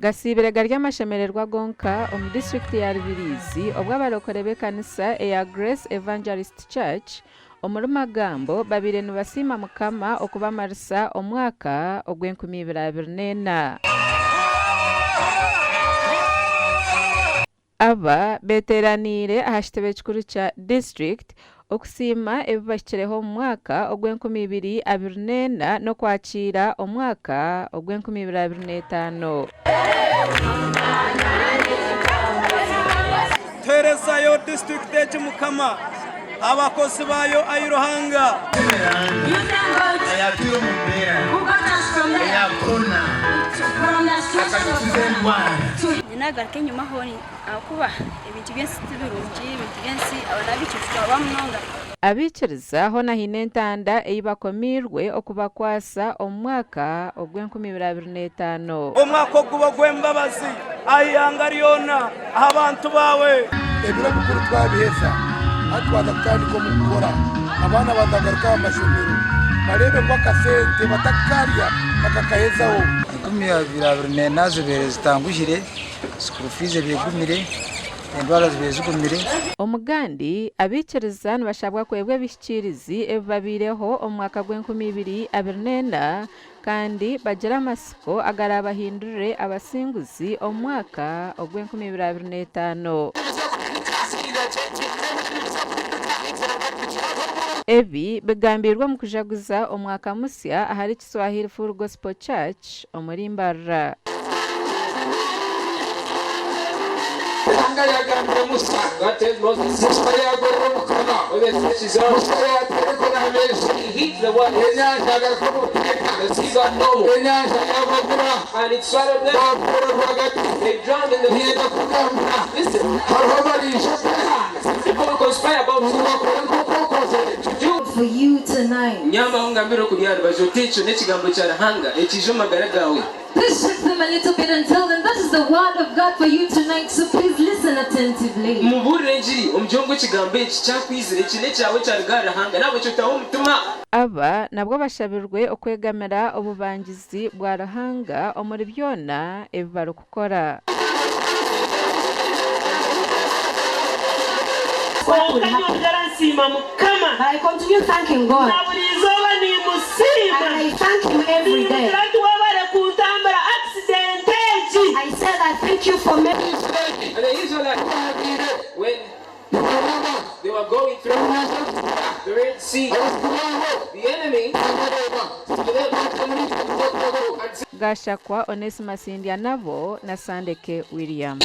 Gasiibire gari amashemererwa gonka omu disiturikiti ya Rubirizi obwo abarokore b'ekanisa eya Grace Evangelist Church omuri Magambo babaire nibasiima Mukama okubamarisa omwaka ogw'enkumi ibiri 24. Aba beteeraniire aha kitebe kikuru kya disiturikiti okusiima ebi bahikireho omu mwaka ogw'enkumi ibiri 24 n'okwakiira omwaka ogw'enkumi ibiri 25. Tuherezayo disiturikiti egi Mukama, abakozi baayo ai Ruhanga. Nagaruka enyima aho ahakuba ebintu by'ensi ti birungi, ebintu by'ensi abaana baitu nitutwarwa munonga. Abaikiriza hoona haine entanda ei bakomiirwe okubakwatsa omu mwaka ogw'enkumi ibiri 25. Omwaka ogu gube ogw'embabazi aha ihanga ryona, aha bantu baawe. Ebiro bikuru twabiheza, hati twaza kutandika omu kukora. Abaana baaza kugaruka aha mashomero bareebe ngu akasente batakakarya bakakahezaho. 2024 zibaire zitanguhire, school fees ebaire egumire, endwara zibaire zigumire. Omugandi, abaikiriza nibashabwa kwebwa ebihikiirizi ebibabaireho omu mwaka gw'enkumi ibiri 24 Kandi bagire amatsiko agaraabahindurire abasinguzi omu mwaka ogw'enkumi ibiri 25. Ebi bigambiirwe omu kujaguza omwaka musya ahari Kiswahili Full Gospel Church omuri Mbarara. Ruhanga yaagambira Musa, Musa yaagorora omukono, Musa yaateera enkono aha maizi, enyanja yagaruka omu buteeka, enyanja yaababura, baafuura rwagati. Niinyenda kukugambira, hariho abariija ngu bakore nk'oku okozire. Nyambaho ngambire okuri aha rubaju oti ekyo n'ekigambo kya Ruhanga ekiija omu magara gaawe. Please shake them a little bit and tell them that is the word of God for you tonight so please listen attentively. Mubuurire engiri, omugire ngu ekigambo eki kyakwizire, eki n'ekyawe ekyaruga ahari Ruhanga, n'ahabw'ekyo otaho omutima. Aba nabwo bashabirwe okwegamira obubangizi bwa Ruhanga omuri byona ebi barikukora. Kwonka nyongyera nsiima Mukama, na buri izooba niimusiima. Niimugira nti, Webare kuntambira accident egi. And the Israelites, when they were going through the Red Sea, the enemy to them and Gashakwa Onesmus Ndyanabo na Sandeke William.